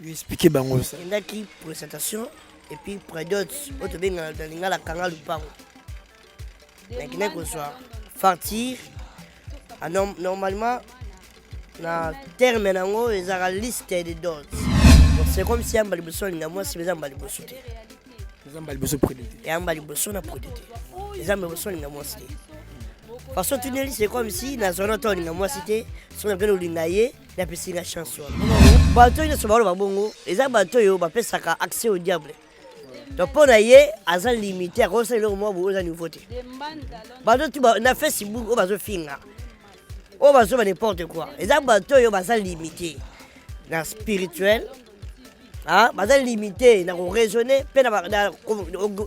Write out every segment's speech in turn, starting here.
Yo expliquer bango ça. Nakendaki présentation et puis prédot oyo tobengaka na lingala kanga lupango. Nakendaki kozwa facture. Ah, normalement na terme nango ezalaka liste de dot. Donc c'est comme si yamba liboso alinga mwasi mais eza yamba liboso te. Eza mbala liboso prédot te. Yamba liboso na prédot te. Eza yamba liboso alinga mwasi te. Façon tuneli c'est comme si nazwa na to alinga mwasi te, soki napeni olinga ye napesi nga chance wana. Bato nyonso baloba bongo eza bato oyo bapesaka accès au diable. Donc mpo na ye aza limité, akosala eloko moko boye oza niveau te. Bato tu na Facebook oyo bazofinga oyo bazoba n'importe quoi, eza bato oyo baza limité na spirituel, ah, baza limité na koraisonner mpe na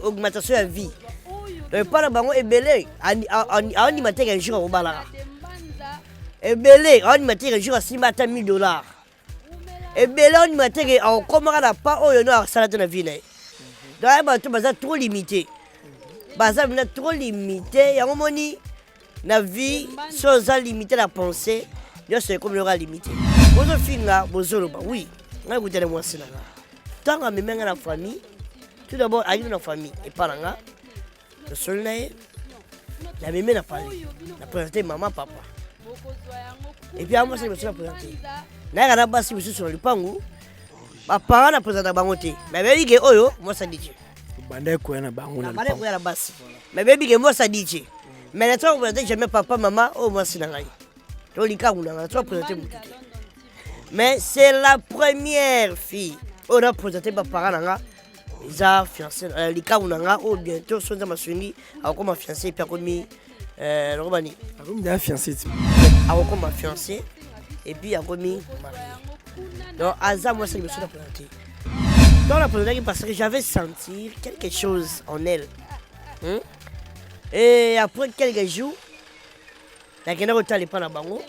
augmentation ya vie. Donc epa na bango ebele aondima te qu'un jour akobalaka, ebele aondima te qu'un jour asimba ata 1000 dollars, ebele aondima te ke akokomaka na pa oyo no asala te na vie na ye. Donc aya bato baza trop limité, baza mpenza trop limité. Yango moni na vie, so oza limité na pensée, nyonso ekomi loka limité. Bozofinga, bozoloba, oui, ngai kutana mwasi na nga ntango amemi ngai na famille. Tout d'abord ayaki na famille epa na nga, tosoli na ye, namemi na palais, na présente mama, papa, et puis amwasi liboso na présente. Nayaka na basi mosusu na lupangu, baparent na présente bango te, mais bayebi ke oyo mwasi ya DJ. Banda koya na bango na banda koya na basi, mais bayebi ke mwasi ya DJ. Mais na toka présente jamais papa, mama, oyo mwasi na ngai to likangu na ngai, na toka présente motu te. Mais c'est la première fille oyo na présente baparent na nga eza fiancé, likangu na nga oyo bientôt so Nzambe asungi akokoma fiancé, epi akomi lokoba nini? Akomi deja fiancé ti. Akokoma fiancé et puis akomi marié. Donc aza mwasi liboso na présente. Donc na présentaki parce que j'avais senti quelque chose en elle, Et après quelques jours nakenda kotala epa na bango,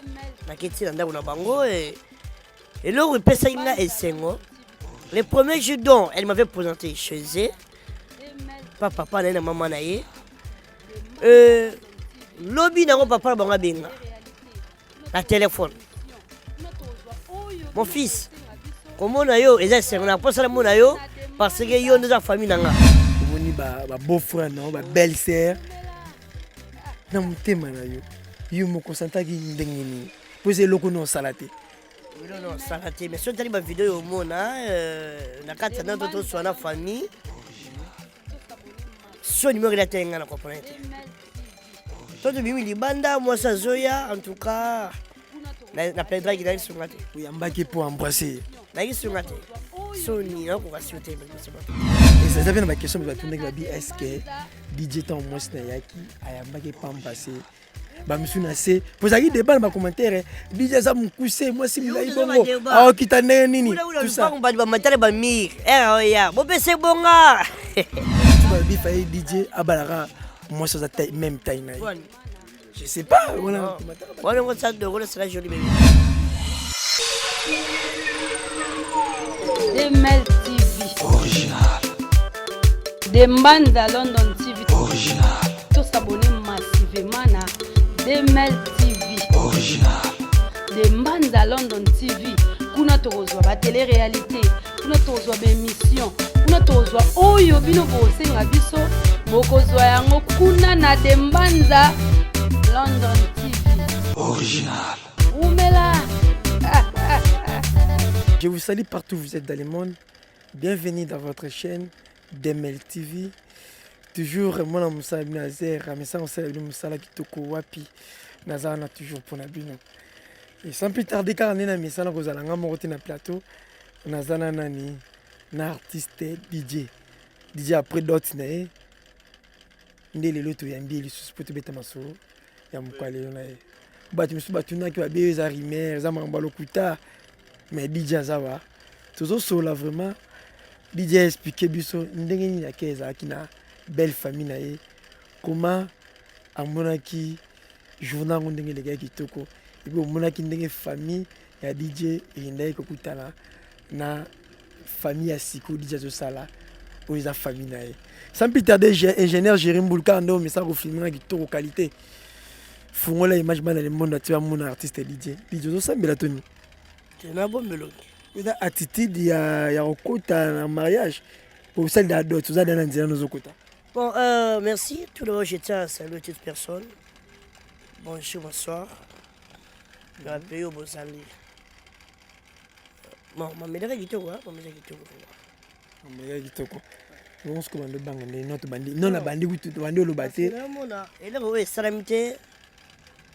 naketi na ndako na bango, eloko epesaki nga esengo, le premier jour dont elle m'avait présenté chez eux, pa papa na ye na mama na ye, lobi nango papa na bango abenga na telefone: "Mon fils, komona yo eza esengo na mposa namona yo parce que yo nde oza famille na nga." Omoni ba beau frère na yo, ba belle sœur na motema na yo, yo moko osantaki ndenge nini? Mpo eza eloko na osala te. Eloko osala te, mais soki otali bavideo oyo omona na kati ya ndako toswa na famille, soni moko ela te, nga na comprendre te. To tobimi libanda, mwasi azoya, en tout cas na plaidraki, nayaki sunga te. Oyambaki mpo embrasse? Nayaki sunga te, soni nakokoka sio te. Eza mpe na baquestion batundaki, babi: est ce que DJ, ntango mwasi na yaki, ayambaki mpo embrasse? Bamisu na se po ezalaki débat na bacommentaire: DJ aza mokuse, mwasi molai, bongo aokita ndenge nini? Bato bamatala bamire ere oya bopesa ebonga. Balobi faye DJ abalaka mwasi aza même taille na ye. Je sais pas. Wana wana ngo sa dogolo sera joli bébé. DML TV. Original. De Mbanza London TV. Original. Tos'abonner massivement na DML TV. Original. De Mbanza London TV. Kuna tokozwa ba télé réalité, kuna tokozwa ba émission, kuna tokozwa oyo bino bosenga biso, bokozwa yango kuna na De Mbanza London TV. Original. Umela. Je vous salue partout où vous êtes dans le monde. Bienvenue dans votre chaîne DML TV. Toujours mwana mosala bino Azer, amesa mosala bino mosala kitoko wapi naza wana toujours mpona bino. Et sans plus tarder, kaka nde na misala kozala nga moko te na plateau, naza na nani? Na artiste DJ. DJ après dot na ye nde lelo toyambi ye lisusu mpo tobeta masolo ya mokwa lelo na ye. Bato mosusu batunaki, babe eza rumeur, eza makambo ya lokuta, mais DJ aza wa, tozosola vraiment. DJ explique biso ndenge nini ake ezalaki na belle famille na ye, comment amonaki journée yango, ndenge elekaki kitoko, et puis omonaki ndenge famille ya DJ ekendaki kokutana na famille ya sikoyo DJ azosala oyo eza famille na ye. Sans plus tarder, ingénieur Jérim Mbulka nde omesaka kofilme na kitoko qualité, fungola image, bana le monde ati bamona artiste DJ. DJ, ozosambela toni? Te, nabombelongi. Eza attitude ya kokota na mariage, osalila dot, oza da na nzela nozokota. Bon, merci. Tout d'abord, je tiens à saluer toute personne. Bonjour, bonsoir. Na pays oyo bozali. Bon, mamelaka kitoko, hein? Mamelaka kitoko. Mamelaka kitoko. Bongo sikoyo bando banga nde no tobandi no na bandi kutu tobandi oloba te. Namona eloko oyo esalami te,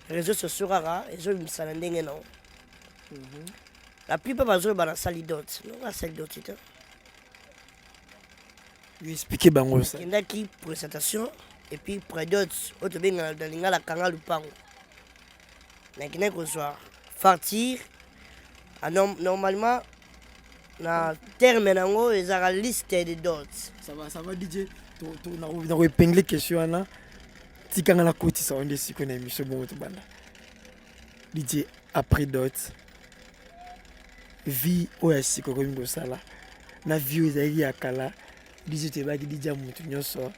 réseaux sociaux kaka ezobimisa na ndenge nango. La plupart bazoloba nasali dot. Non, nasali dot te. Expliquer bango ça. Nakendaki présentation et puis prédot oyo tobengana na lingala kanga lupango. Nakendaki kozwa facture. Ah, normalement na terme nango ezalaka liste de dot. Ça va, ça va, DJ. Nako épingle question wana, tikanga nakotisa wana nde sikoyo na émission. Bongo tobanda, DJ. Après dot, vie oyo ya sikoyo okomi kosala na vie oyo ezalaki ya kala, DJ, toyebaki DJ ya motu nyonso,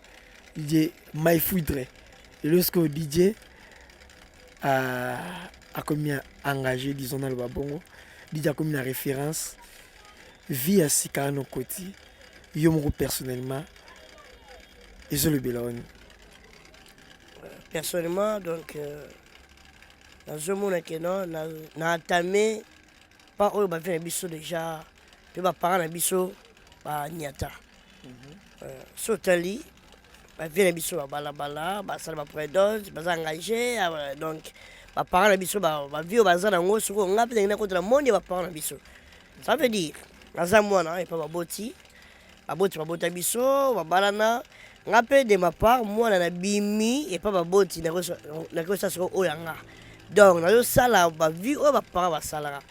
DJ my foudre. Lelo sikoyo DJ akomi engagé, disons naloba bongo, DJ akomi na référence. Vie ya sika wana okoti, yo moko personnellement ezolobela wani? Personnellement, donc nazomona ke non, na atame pa oyo bavie na biso déjà mpe baparent na biso baniata. So otali bavie na biso, babalabala, basala baprédot, baza engagé. Donc baparent na biso, bavie oyo baza nango, soki nga mpe ndenge nakota na monde ya baparent na biso, ça veut dire naza mwana epa baboti. Baboti babota biso, babalana. Nga mpe de ma part, mwana nabimi epa baboti, nakosala soko oyo ya nga. Donc nazosala bavie oyo baparent basalaka.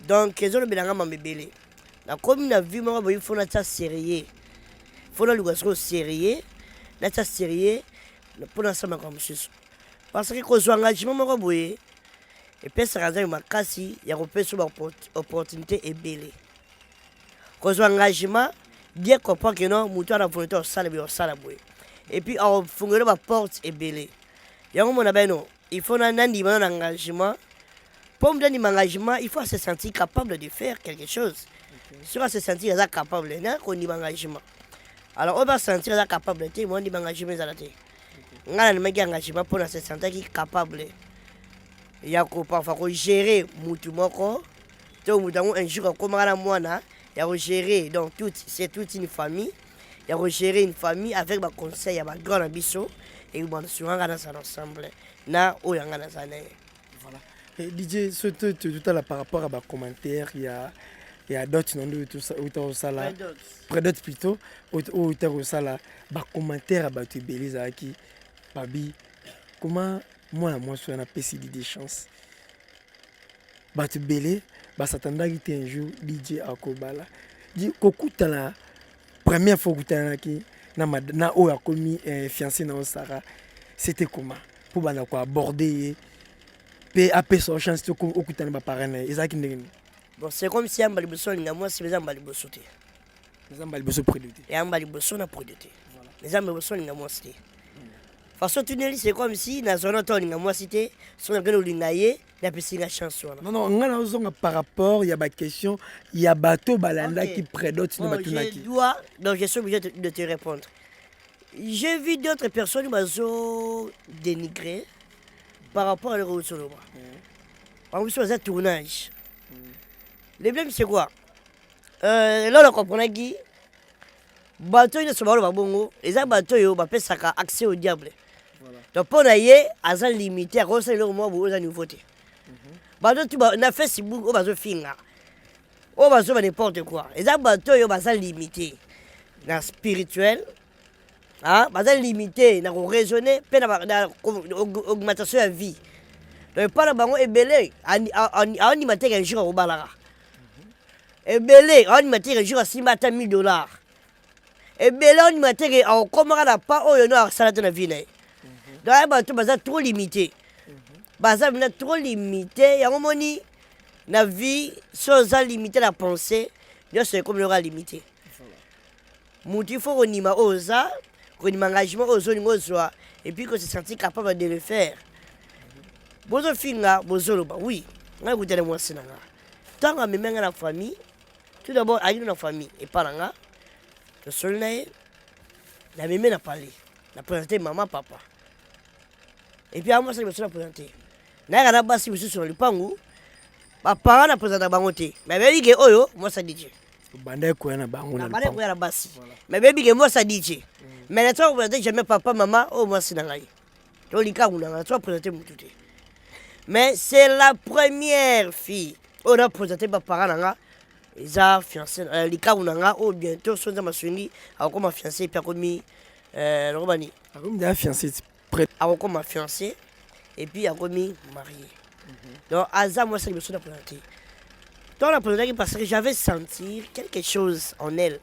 Donc ezolobela nga mambo ebele. Nakomi na vie moko boye, faut natia sérieux, faut naluka sikoyo sérieux, natia sérieux mpo nasala makambo mosusu, parce que kozwa engagement moko boye epesaka Nzambe makasi ya kopesa baopportunité ebele. Kozwa engagement, bien comprendre que non, moto ana volonté osala boye, osala boye, et puis akofungela baporte ebele. Yango mona beno, il faut nandima na engagement. Mpo moto andima engagement, il faut se sentir capable de faire quelque chose. Soki ase sentir aza capable na kondima engagement, alors oyo basentir aza capable te, mo andima engagement ezala te. Ngai nandimaki engagement mpo na se sentaki capable ya ko parfois kogérer mutu moko to moto yango un jour akomaka na mwana ya kogérer. Donc tout, c'est toute une famille ya kogérer, une famille avec baconseil ya bagrand na biso ekobanda sunga ngai nazala ensemble na oyo yanga naza na ye. Voilà. Et DJ, surtout tout à l'heure par rapport à commentaire, il y a d'autres non tout osala prédot plutôt, oyo uta kosala bacommentaire ya bato ebele ezalaki babi comment mwana mwasi wana apesi DJ chance. Bato ebele basatandaki te un jour DJ akobala. Kokutana première fois okutanaki na oyo akomi fiancé na yo Sara, c'était comment mpo banda koaborde ye mpe apesa yo chance te okutana baparent na ye? Ezalaki ndenge nini? Bon, c'est comme si yamba liboso alinga mwasi, eza yamba liboso te. Eza mbala liboso prédot te. Yamba liboso na prédot te, eza yamba liboso alinga mwasi te. Façon tuneli, c'est comme si nazwana to alinga mwasi te, soki nakende olinga ye, napesi nga chance wana. Non, non, nga nazonga par rapport ya baquestion ya bato balandaki prédot no batunaki. Je dois, donc je suis obligé de te répondre. J'ai vu d'autres personnes bazo dénigrer par rapport à eloko osoloba. Bango biso baza tournage. Le problème, c'est quoi? Là na comprenaki bato oyo nyonso baloba bongo, eza bato oyo bapesaka accès au diable. Donc mpo na ye aza limité, akosala eloko moko boye oza niveau te. Bato tu na Facebook oyo bazofinga, oyo bazoba n'importe quoi, eza bato oyo baza limité na spirituel, ah, baza limité na koraisonner mpe na augmentation ya vie. Donc epa na bango ebele aondima te qu'un jour akobalaka, ebele aondima te qu'un jour asimba ata 1000 $, ebele aondima te ke akokomaka na pa oyo no asala te na vie na ye. Donc aya bato baza trop limité, baza mpenza trop limité. Yango moni na vie, so oza limité na pensée, nyonso ekomi loka limité. Mutu, il faut kondima oyo oza, kondima engagement oyo ozolinga ozwa, et puis ko se sentir capable de le faire. Bozofinga, bozoloba, oui, ngai kutana mwasi na nga, ntango amemi nga na famille. Tout d'abord ayino na famille epa na nga, tosoli na ye, namemi na palais, na présente mama, papa, et puis amwasi liboso na présente. Nayaka na basi mosusu na lupangu, baparent na présente bango te, mais bayebi ke oyo mwasi ya DJ. Banda ekoya na bango na banda lupango. Ekoya na basi, mais bayebi ke mwasi ya DJ, mais na présente jamais papa, mama, oyo mwasi na ngai to likangu na ngai, na présente motu te. Mais c'est la première fille oyo na présente baparent na nga, eza fiancé, likangu na nga oyo bientôt, so Nzambe asungi, akokoma fiancé, et puis akomi lokoba nini? Akomi déjà fiancé près. Akokoma fiancé et puis akomi marié. Donc aza mwasi liboso na présente. Donc na présentaki parce que j'avais senti quelque chose en elle,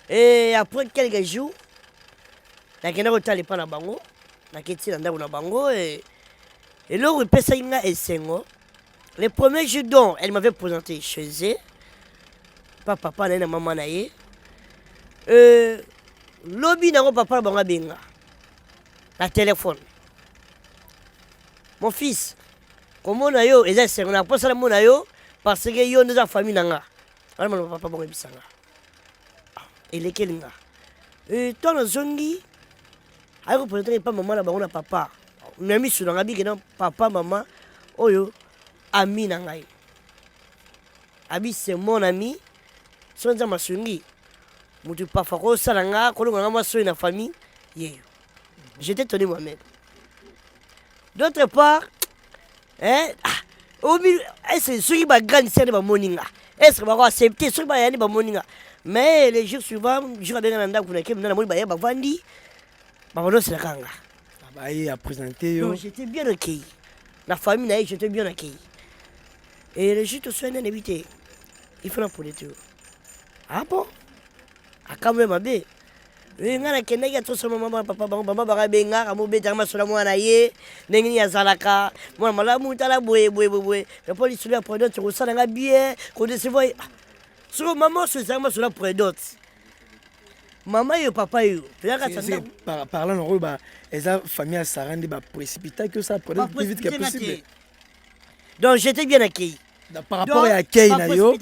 Et après quelques jours, nakenda kotala epa na bango, naketi na ndako na bango. Eloko epesaki nga esengo, le premier jour dont elle m'avait présenté chez eux, pa papa na ye na mama na ye, lobi nango papa na bango abenga na telefone: "Mon fils, komona yo eza esengo na mposa namona yo, parce que yo nde eza famille na nga." Wana maloba papa bango ebisanga elekeli nga. To nazongi, ayi koprésente epa mama na bango na papa na miso na nga, bike na papa, mama, oyo ami na ngai. Abi: "C'est mon ami, so Nzambe asungi, motu parfois kosala nga kolonga nga mwasi oyo na famille yeyo." J'étais étonné moi-même. D'autre part, hein, ah, omi est soki bagrande sœur nde bamoni nga, est ce que bako accepte soki bayani bamoni nga? Mais le jour suivant, jour abenga na ndako, nake mina, namoni baya, bavandi, babandoselaka nga. Baye aprésente yo. Donc j'étais bien accueilli na famille na ye, j'étais bien accueilli. Et le jour toswani, nayebi te, il faut napole te. Ah bon, akamwe mabe. Ngai nakendaki atosoma mama, papa bango, mama bakabengaka, mobetaka masolo mwana na ye, ndenge nini azalaka mwana malamu, tala boye boye boye boye, mpo lisolo ya prédote kosala nga bien kodécevoir. Soko mama oso ezalaka masolo ya prédote, mama yo, papa yo, toyaka. Par là nango eza famille ya Sara nde baprécipitaki osala prédote plus vite que possible. Donc j'étais bien accueilli. Par rapport ya accueil na yo,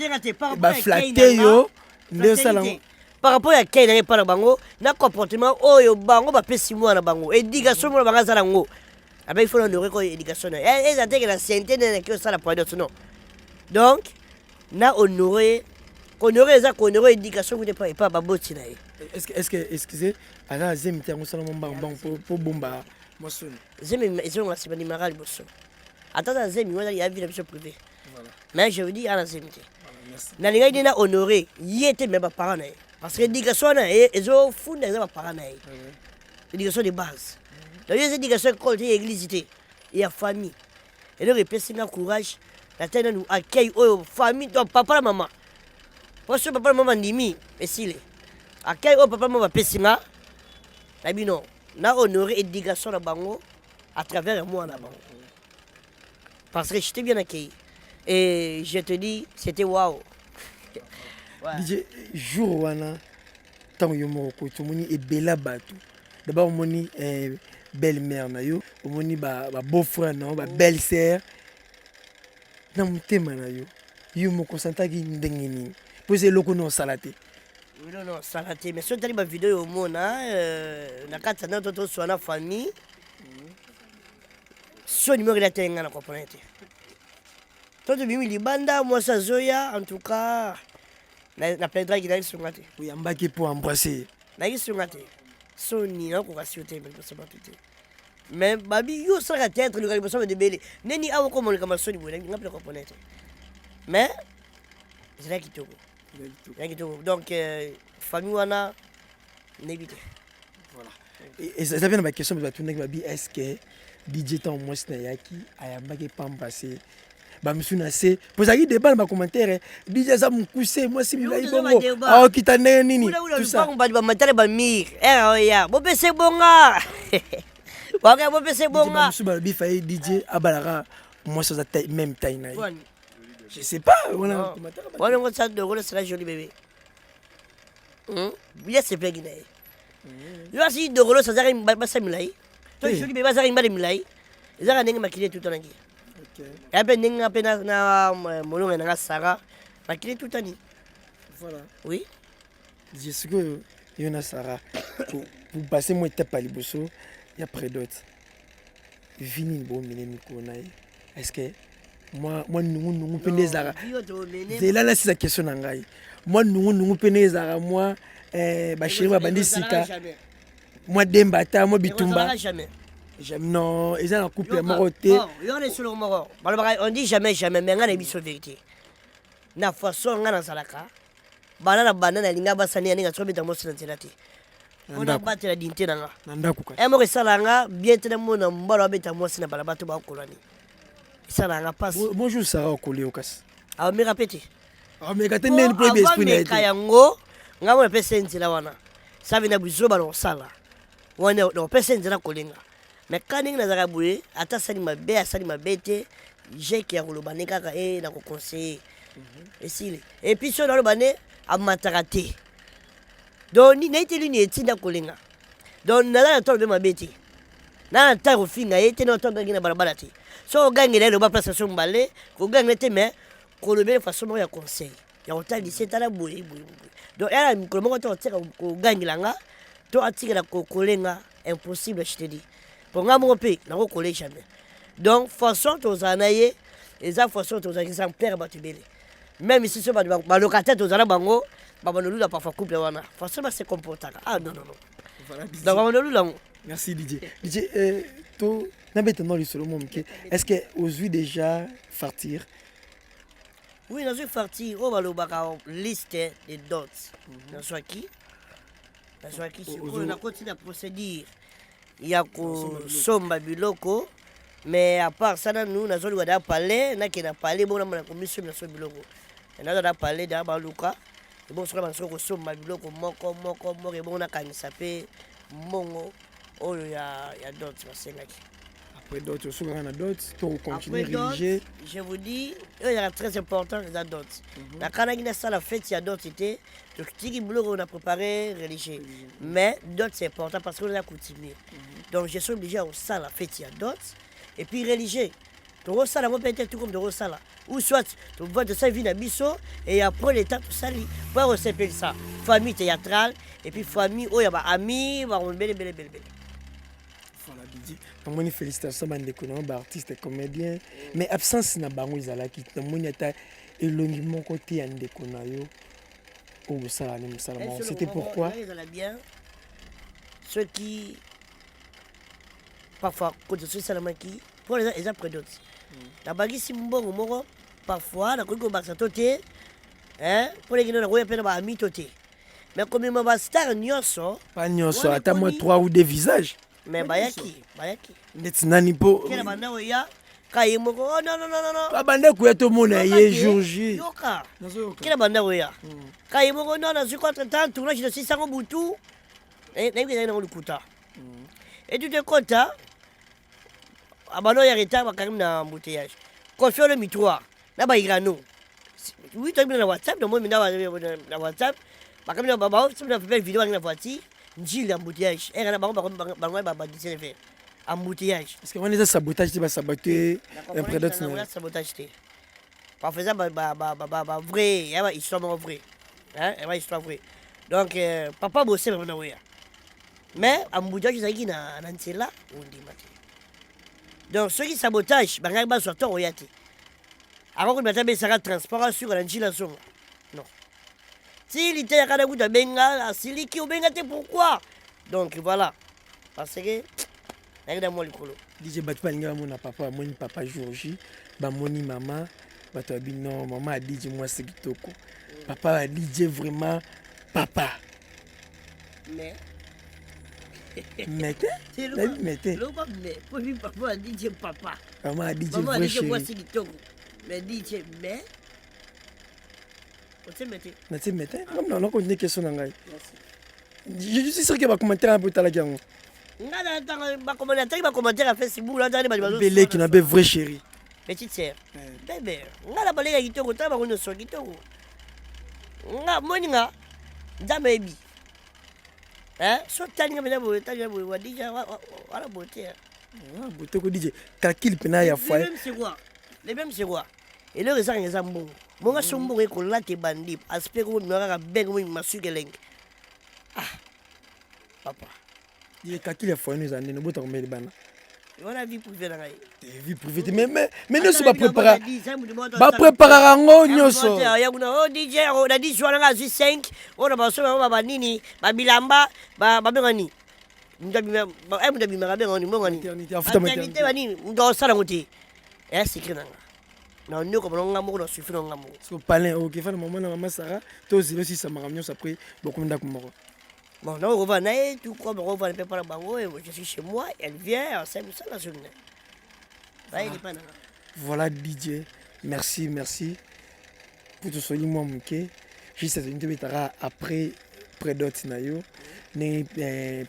baflatte yo nde osala. Par rapport ya accueil na ye epa na bango, na comportement oyo bango bapesi mwana bango, éducation mwana bango aza nango, abe il faut honorer ko éducation na ye. Eza teke na sente nde naki osala prédote, non. Donc na honorer, kohonorer eza kohonorer éducation kuta epa baboti na ye. Est-ce que, excusez, aza na zemi te, yango osala mo mbangu mbangu mpo bomba mwasoni? Zemi ezonga nsima, ndimaka liboso. Ata na zemi wana ya vie na biso privé, mais je veux dire, ana zemi te. Nalingaki nde na honorer ye te, mais baparent na ye, parce que éducation wana ezofunda, eza baparent na ye, éducation de base. Donc eza éducation école te, ya église te, ya famille. Eloko epesi nga courage, natali nanu accueil oyo famille, donc papa na mama, po soki papa na mama ndimi esile, accueil oyo papa na mama bapesi nga na bino, na honorer éducation na bango à travers ya mwana na bango, parce que j'étais bien accueilli et je te dis, c'était waouh. Ouais. DJ, jour wana ntango yo moko koti, omoni ebele bato. D'abord omoni belle mère na yo, omoni ba beau frère na yo, ba belle sœur. Na motema na yo, yo moko osantaki ndenge nini, mpo eza eloko na osala te? Non, osala te, mais soki otali bavideo oyo omona na kati ya ndako, to toswa na famille, soni moko ela te, nga na comprendre te. To tobimi libanda, mwasi azoya, en tout cas na plaidraki, nayaki sunga te. Oyambaki mpo embrasse? Nayaki sunga te, soni nakokoka sio te liboso bato te. Mais babi yo osalaka théâtre, luka liboso bato ebele neni awa okomoneka masoni boye, nga mpe na comprendre te. Mais ezalaki kitoko, ezalaki kitoko. Donc famille wana nayebi te. Eza mpe na baquestion batunaki, babi: est ce que DJ, ntango mwasi na yaki, ayambaki epa embrasse bamisu na se? Po ezalaki débat na bacommentaire: DJ aza mokuse, mwasi milai, bongo aokita ndenge nini? Lupango bato bamatala bamire ere oya, bopesa ebonga waka, bopesa ebonga. Bamisu balobi faye DJ abalaka mwasi aza même taille na ye. Je sais pas. Wana wana ngo sa dongolo sera joli bébé ya sepelaki na ye. Yo asi dongolo azalaki basa milai to joli bébé azalaki mbala milai, ezalaka ndenge makili etutanaki ya mpe ndenge nga mpe na molongo na nga Sara. Makili etutani. Voilà. Oui. Je sikoyo yo na Sarah bopase mwa etape ya liboso ya prédot, vi nini bomene mikolo na ye? Est ce que mwa nungunungu mpe nde ezalaka? Zela nasisa question na ngai. Mwa nungunungu mpe nde ezalaka, mwa bachéri babandi sika, mwa demba, ata mwa bitumba? Jamais. Non, eza na couple moko te. Yo na esolo moko balobaka, on dit jamais jamais, mais ngai na biso vérité, na façon ngai nazalaka, banda na banda nalinga basani ya ndenge asobeta mwasi na nzela te, mpona batela dignité na nga. Na ndako. E moko esala nga bien te namona mobali abeta mwasi na balabala to bakolani, esala nga mpasi. Bonjour Sara, okoli yo kasi. Ameka mpe te. Ameka te ndeni mpo yebi esprit na ye te. Yango ngai mona pesa nzela wana, savi na buzoba na kosala wana, na kopesa nzela kolenga. Mais ka ndenge nazalaka boye, ata asali mabe, asali mabe te, jeke ya koloba nde kaka e na koconseiller esili. Et puis so naloba nde amataka te, donc nayi te nini etinda kolenga. Donc naza na tolo mpe mabe te, na na ntango kofinga ye te, na ntango gangi na balabala te. So ogangela ye, loba place so mbale kogangela te, mais kolobela façon moko ya conseil ya kotalisa, etala boye boye boye. Donc eya na mikolo moko to atika kogangela nga to atikela kolenga, impossible, je te dis. Po nga moko mpe nakokole jamais. Donc façon tozala na ye eza façon tozala exemplaire. Bato ebele, même si so bato balocataire tozala bango, babandolula parfois couple wana, façon base comportaka, ah non, non, non. Donc babandolula yango. Merci DJ. DJ, to nabeta no lisolo mo moke. Est ce que ozwi déjà facture? Oui, nazwi facture oyo balobaka liste de dot. Nazwaki sikoyo, nakoti na procédure ya kosomba biloko. Mais à part ça, nanu nazoluka da palais, nakende na palais bongo namona komisomi naso biloko. Naza na palais da baluka ebongo, soki bana soki kosomba biloko moko moko moko, ebongo nakangisa mpe mbongo oyo ya dot basengaki. Après dot, osukaka na dot to continuer religieux? Je vous dis, oyo ezalaka très important eza dot. Nakanaki nasala fête ya dot te, totiki biloko na préparé religieux, mais dot c'est important parce que oza coutumier. Donc je suis obligé ya kosala fête ya dot et puis religieux tokosala yango mpe te, tout comme tokosala ou soit tosali vie na biso et après le temps tosali mpo ya kosepelisa famille théâtrale et puis famille oyo ya baami bango ebele ebele ebele ebele. Voilà, Didi, namoni félicitation bandeko na yo baartiste comédien, mais absence na bango ezalaki. Namoni ata elongi moko te ya ndeko na yo oyo bosala ne mosala moko. C'était pourquoi? Ezala bien soki parfois cotisation esalamaki mpo eza prédot, nabakisi mbongo moko, parfois nakoki kobakisa to te mpo ndenge nakoya mpe na baami to te, mais komema bastar nyonso. Pa nyonso, ata mwa trois ou deux visages. Mais bayaki. Ndeti nani mpo? Kela banda oya ka ye moko, oh non, non, non, non. Babanda koya, tomona ye jour J. Yoka, kela banda oya ka ye moko, non, nazwi contre temps, tournage nasisango butu, nayebi ezalaki nango likuta etutu ekota, abanda oya retard, bakangi na embouteillage, Koffi Olo mitroir na bairano. Oui, toyebi na WhatsApp, namoni na WhatsApp bakambi na video bangi na voiture Njili, embouteillage ere na bango, bango ba 17 heures, embouteillage. Parce que wana eza sabotage te? Basabote un prédot na sabotage te, parfois eza bavrai ya bahistoire moko vrai, ya bahistoire vrai. Donc papa bosema mpona oya, mais embouteillage ezalaki na nzela, ondima te. Donc soki sabotage, bangaki bazwa ntongo oya te, akoki ata besaka transport asuka na Njila, azonga. Non, ti liteyaka na kutu abenga, asiliki, obenga te pourquoi? Donc voilà, parce que nayaki na mwa likolo. DJ, bato balingi bamona papa, bamoni papa jour J, bamoni mama, bato babi non, mama ya DJ mwasi kitoko, papa ya DJ vraiment papa. Mais mais te, nayebi mais te. Loba mais po papa ya DJ papa. Mama ya DJ vrai chéri. Mwasi kitoko, mais DJ, mais otie mais te. Natie mais te, na continue question na ngai. Je suis sûr que bacommentaire mpo etalaki yango. Nga na ntango nataki bacommentaire ya Facebook, natali bato. Beleki na be vrai chéri. Petite sœur, bebe, nga na baleka kitoko, tala bango nyonso kitoko. Nga moni nga Nzambe ayebi so tali nga mpenza boye, tali nga boye, wadija wana beauté. Beauté ko DJ, calcul mpena ya foyer. Le même c'est quoi? Eloko ezanga eza mbongo. Bonga so mbongo ekolata ebandi aspect komobima kaka benge mobima suki elenge. Ah papa. Ye kakili ya foyer eza nini obotaka mbele bana? Wana vie privée na ngai. Vie privée te, mais nyonso baprépara, bapréparaka yango nyonso. Ya kuna o DJ na 10 wana ngai azwi 5 oyo na baso bango banini babilamba babenga nini, moto abimaka benga nini, mbongo nini, maternité banini, moto akosala yango te, eya secret na nga na nyoko bana nga moko na sufi na nga moko. So palin okefa na mama na mama Sara to zelo sisa makambo nyonso, après bokomi ndako moko. Bon, donc on va na tout comme on va pas bango, je suis chez moi, elle vient, c'est ça la journée. Voilà DJ, merci, merci pour tout soli mwa moke. Juste azali tobetaka après prédot na yo, ndenge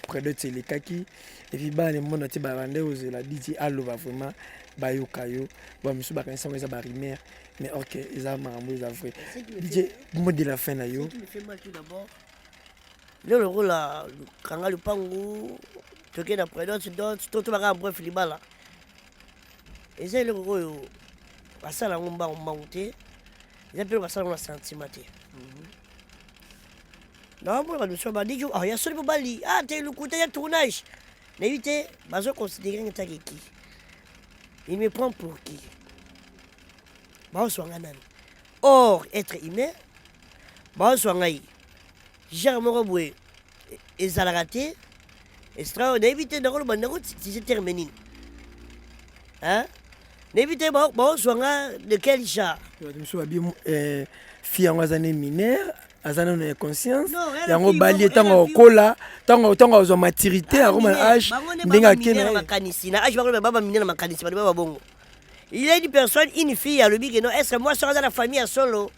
prédot elekaki, et puis bana le monde entier babande kozela DJ aloba vraiment, bayoka yo. Bamisu bakanisa yango eza barumeur, mais ok, eza makambo eza vrai. DJ, mot de la fin na yo. Lelo lokola kanga lupangu, toke na prédot dot to tobaka. Bref, libala eza eloko oyo basala yango mbangu mbangu te, eza mpe basala yango na sentiment te. Naomona bato mosusu badiki ya soli mobali ah te, lokuta ya tournage. Nayebi te bazoconsidérer nga taki qui il me prend pour qui, baozwa nga nani. Or être humain, baozwa ngai genre moko boye ezalaka te extra. Nayebi te nakoloba nako utiliser terme nini, nayebi te baozwa nga de quel genre. Bato mosusu babi fille yango aza ne mineure, aza nano ya conscience yango bali ye ntango akola, ntango azwa maturité, akoma na age ndenge akende. Na makanisi na age bango baba mineure na makanisi, bato baba bongo. Il y a une personne, une fille alobi ke non, est ce que moi soki aza na famille ya solo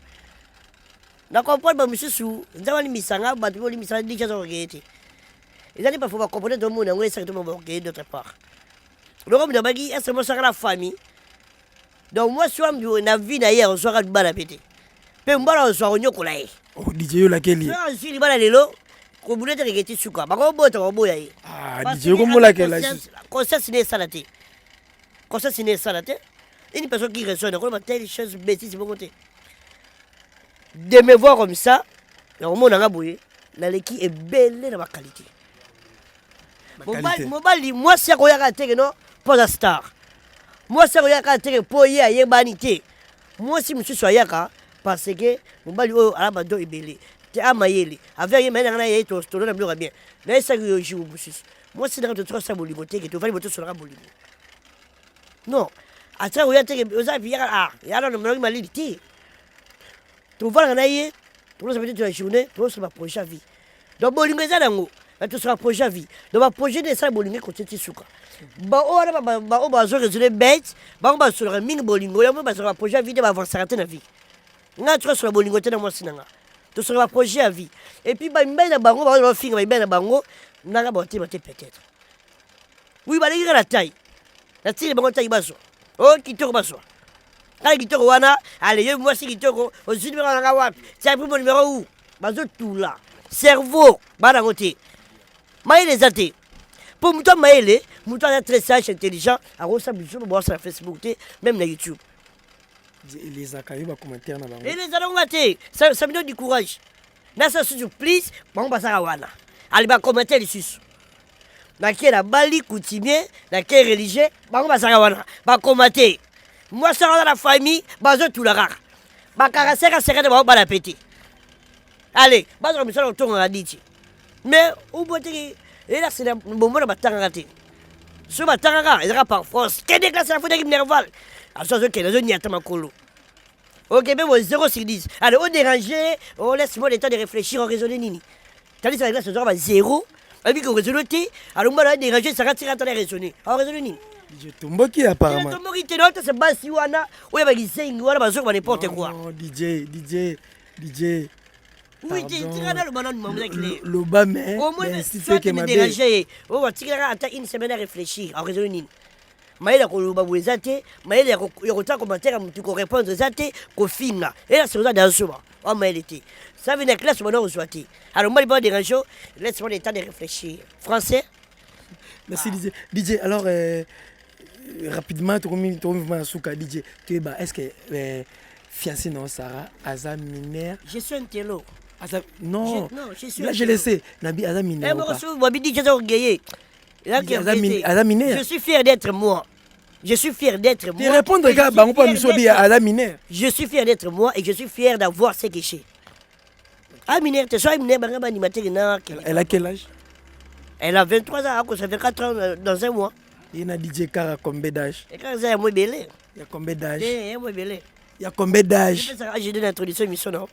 na comprendre. Bamosusu nzambe alimisanga bato mpe olimisanga diki aza kokeye te, eza te parfois bacomprendre tomona yango esaki to bakokeye d'autre part. Loko moto abaki est ce que moi soki na famille, donc mwasi wa na vie na ye akozwaka libala mpe te, mpe mbala ozwa konyokola ye. DJ, yo lakeli. Azwi libala lelo, kobuna te keke ti suka bakobota, bakoboya ye. DJ, okomolakela. Conscience ne esala te, conscience ne esala te. Une personne qui raisonne akoloba telle chose bêtise bongo te. De me voir comme ça, nakomonanga boye, naleki ebele na baqualité. Mobali, mwasi akoyaka teke no mpo aza star, mwasi akoyaka teke mpo ye ayebani te. Mwasi mosusu ayaka parce que mobali oyo ala bado ebele te, amayele avec ye, mayele nanga na ye tolona biloko ya bien. Nayesaki yo jour mosusu, mwasi nanga totikasa bolingo teke tovandi bo tosolaka bolingo. Non, atika koya teke oza yaka ah ya nano melongi malili te, tovandaka na ye, tolosa peut-être la journée, tolosala baprojet ya vie. Donc bolingo eza nango, tosala projet ya vie, donc baprojet nde esala bolingo ekotie ti suka. Baoyo wana baoyo bazo raisonner bête, bango basolaka mingi bolingo yango, basalaka baprojet ya vie te, baavansaka te na vie. Ngai tokasola bolingo te na mwasi na nga, tosalaka baprojet ya vie. Et puis bamibali na bango baoyo bafinga bamibali na bango nanga baotema te, peut-être oui, balingi kaka na taille, natili bango taille, bazwa o kitoko, bazwa kaka kitoko wana. Ale yo mwasi kitoko, ozwi numéro nanga wapi? Tia pris mon numéro où? Bazotula cerveau bana yango te, mayele eza te. Mpo moto ya mayele, moto aza très sage, intelligent, akosala biso bosala Facebook te, même na YouTube. Elezaka yo bacommentaire na bango? Elezaka nga te, ça me donne du courage. Nasala susu plus. Bango bazaka wana, ali bacommentaire lisusu, nake na bali coutumier, nake religieux, bango bazalaka wana bakoma te. Mwasi aza na famille, bazotula kaka bakaka seka seka te, baobala pe te. Ale bazwaka misala kotongaka diti, mais uboteki elasi na bomona batangaka te. So batangaka ezalaka par force, kende classe, afutaki minerval, aso azokende, azoniata makolo. Ok, mais bon, 0 sur 10. Allez, on déranger, on laisse moi le temps de réfléchir, on raisonner nini. Tandis que la classe, on va 0. Abi ko raisonner te, alors moi là déranger, ça retire à raisonner. On raisonner nini. DJ tomboki apparemment. Tomboki te, non, c'est basi wana, oyo ba gisengi wana bazoka ba n'importe quoi. Non, DJ, DJ, DJ. Oui, tika na loba nanu mamu clair. Loba mais. Au moins soit tu me déranger, oh batikaka ata une semaine à réfléchir, à raisonner nini. Mayele ya koloba boye eza te, mayele ya kotala commentaire ya motu, korépondre eza te, kofinga ela soza dazoba wa mayele te. Ça veut na classe bana kozwa te. Alors mobali ba dérange, laisse moi le temps de réfléchir, français. Merci DJ. DJ, alors rapidement, tokomi vraiment na suka. DJ, toyeba, est ce que Fiancé na Sarah aza mineur. Je suis un télo. Aza non. Je, non, je suis Là je le sais, Nabi aza mineur. Eh moko so babi dit aza orgueilleux. Aza mineur. Je suis fier d'être moi. Je suis fier d'être moi. Tu répondre kaka bango pa miso bi aza mineur. Je suis fier d'être moi et je suis fier d'avoir ce que j'ai. Ah mineur, tu sois mineur, banga ba animateur na. Elle a quel âge? Elle a 23 ans, ako ça fait 4 ans dans un mois. Ye na DJ Kara combien d'âge? Et quand ça moi belé. Il y a combien d'âge? Eh, moi belé. Il y a combien d'âge? J'ai donné l'introduction émission non.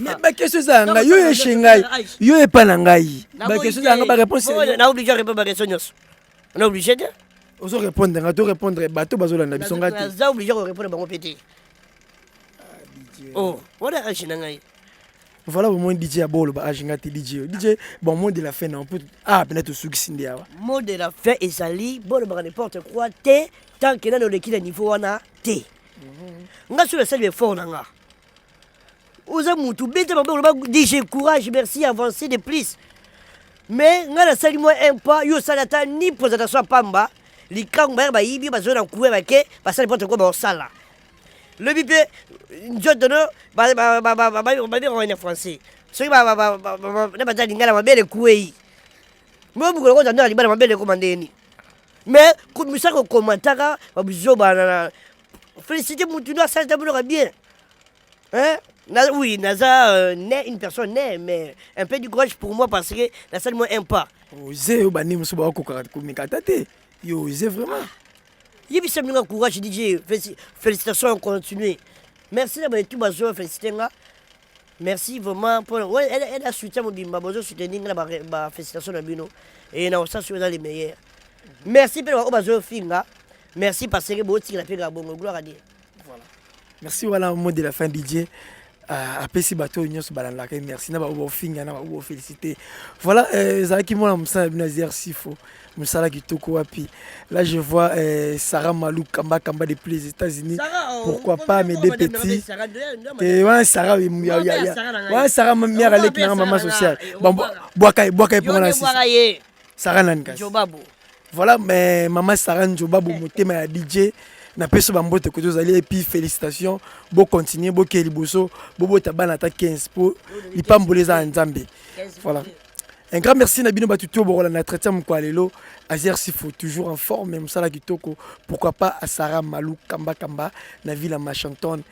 Mais ba question za ngai yo ye ngai. Yo epa na ngai. Ba question za ngai ba réponse. Na obligé répondre ba question nyonso. On est obligé de ozo répondre nga to répondre bato bazolanda biso nga te. Naza obligé ko répondre bango pe te. Oh, wana âge na ngai. Voilà au moins DJ abolo ba âge nga te DJ. DJ bon mot de la fin na po ah pena to sukisi nde awa. Mot de la fin ezali bolobaka n'importe quoi te tant que nano oleki na niveau wana te. Nga soki nasali effort na nga. Oza mutu beta maboko loba DJ courage merci avancez de plus. Mais nga nasali mwa un pas yo osali ata ni présentation ya pamba likangu bayaka bayibi bazo na nkuwe bake basali n'importe quoi baosala. Lobi mpe nzoto no babengaka na français soki na baza lingala mabele ekuei mo mokolo kozwa ndo na libala mabele ekoma ndeni mais mosala kokomantaka babuzoba na félicité mutu no asali ta biloko bien. Hein? Na, oui, naza né, une personne née, mais un peu du courage pour moi parce que nasali moi un pas. Oze yo bani mosusu bakokaka komeka ata te. Yo oze vraiment. Yebisa minga courage DJ, félicitations continuer. Merci na bato bazo féliciter nga. Merci vraiment pour ouais, elle, elle a soutien mobimba, bozo soutenir nga ba, ba félicitations na bino. Et na ça sur les meilleurs. Merci pe ba bazo finga. Merci parce que botikela pe ga bongo, gloire à Dieu. Voilà. Merci voilà mot de la fin DJ. Apesi bato oyo nyonso balandaka ye merci na baoyo baofinga na baoyo baofélicité. Voilà, ezalaki mwana mosala na bino Azer Sifo, mosala kitoko wapi. Là je vois Sarah Malou Kamba Kamba depuis les États-Unis. Pourquoi pas mes deux petits. Et wana Sarah wana Sarah mère aleki nanga maman sociale. Bon bwaka bwaka pour wana Sarah nani kasi. Voilà mais maman Sarah Njobabu motema ya DJ. Napesi bambote koto ozali et puis félicitations, bo continuer bokeye liboso bobota bana ata 15 po lipamboli eza ya Nzambe. Voilà. Un grand merci na bino batu to bokola na entretien mokwa lelo. Azer Sifo toujours en forme mosala kitoko, pourquoi pas à Sarah Malou Kamba Kamba na ville ya Washington,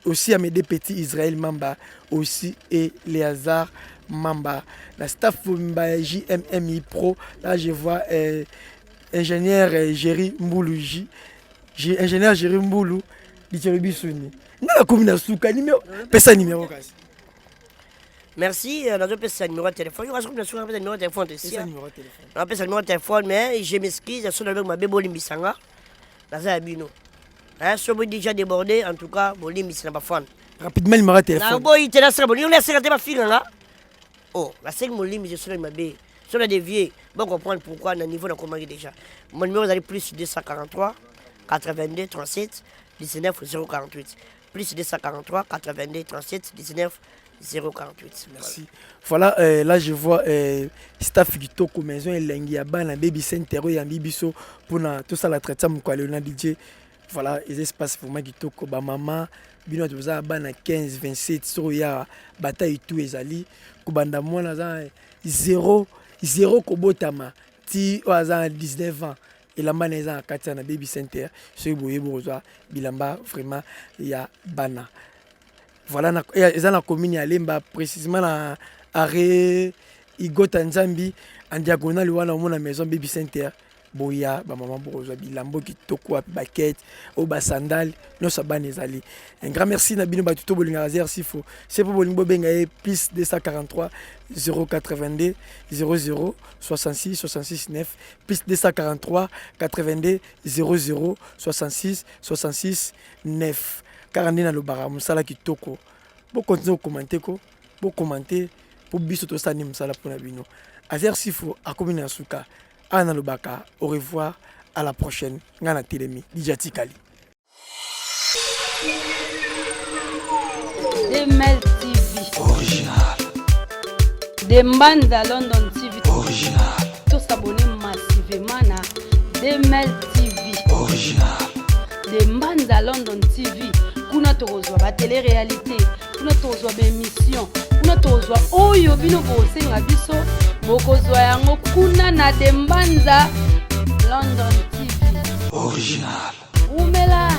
aussi à mes deux petits Israël Mamba aussi et Léazar Mamba. La staff Mba JMMI Pro, là je vois ingénieur Jerry Mboulou J, J, ingénieur Jerry Mboulou Litelo Bisuni. Nga komi na suka numéro, pesa numéro kasi. Merci, nazo pesa numéro de téléphone. Yo kasi na suka pesa numéro de téléphone te si. Pesa numéro de téléphone. Na pesa numéro de téléphone mais je m'excuse so na mabe bolimbisanga. Naza ya bino. Hein, so bo déjà débordé en tout cas bolimbisa na ba fan. Rapidement numéro de téléphone. Na boyi te na sera boni na sera te ba finga nga. Oh, la seng molimbisa so na mabe. So na dévié, bon comprendre pourquoi na niveau na komaki déjà. Mon numéro ezali plus 243 82 37 19 048. Plus 243 82 37 19 048. Merci. Voilà, là je vois staff kitoko maison elengi ya bana baby center oyo yambi biso mpona tosala entretien mokolo ya lelo na DJ. Voilà, eza espace vraiment kitoko ba mama bino bato boza bana 15 27 soko ya bataille tout ezali kobanda mwana aza 0 0 kobotama ti oyo aza na 19 ans elamba na eza na kati ya na baby center soki boyebi kozwa bilamba vraiment ya bana. Voilà, na, eza na commune ya Lemba précisément na arrêt Igota Nzambi en diagonale wana omona maison baby center. Boya ba mama bokozwa bilambo kitoko wapi bakete oyo ba sandale nyonso ya bana ezali. Un grand merci na bino bato to bolingaka Azer Sifo. Se po bolingi bobenga ye plus 243 082 00 66 66 9 plus 243 82 00 66 66 9. Kaka nde nalobaka mosala kitoko. Bo continue kokomante ko, bo commente po biso tosala nde mosala mpona bino. Azer Sifo akomi na suka. Awa nalobaka au revoir à la prochaine. Nga na telemi DJ Tikali. Demel TV. Original. De Mbanza London TV. Original. To s'abonner massivement na Demel TV. Original. De Mbanza London TV. Tokozwa batele réalité, kuna tokozwa baémission, kuna tokozwa oyo bino bokosenga biso, bokozwa yango kuna na Dembanza London TV. Original. Umela.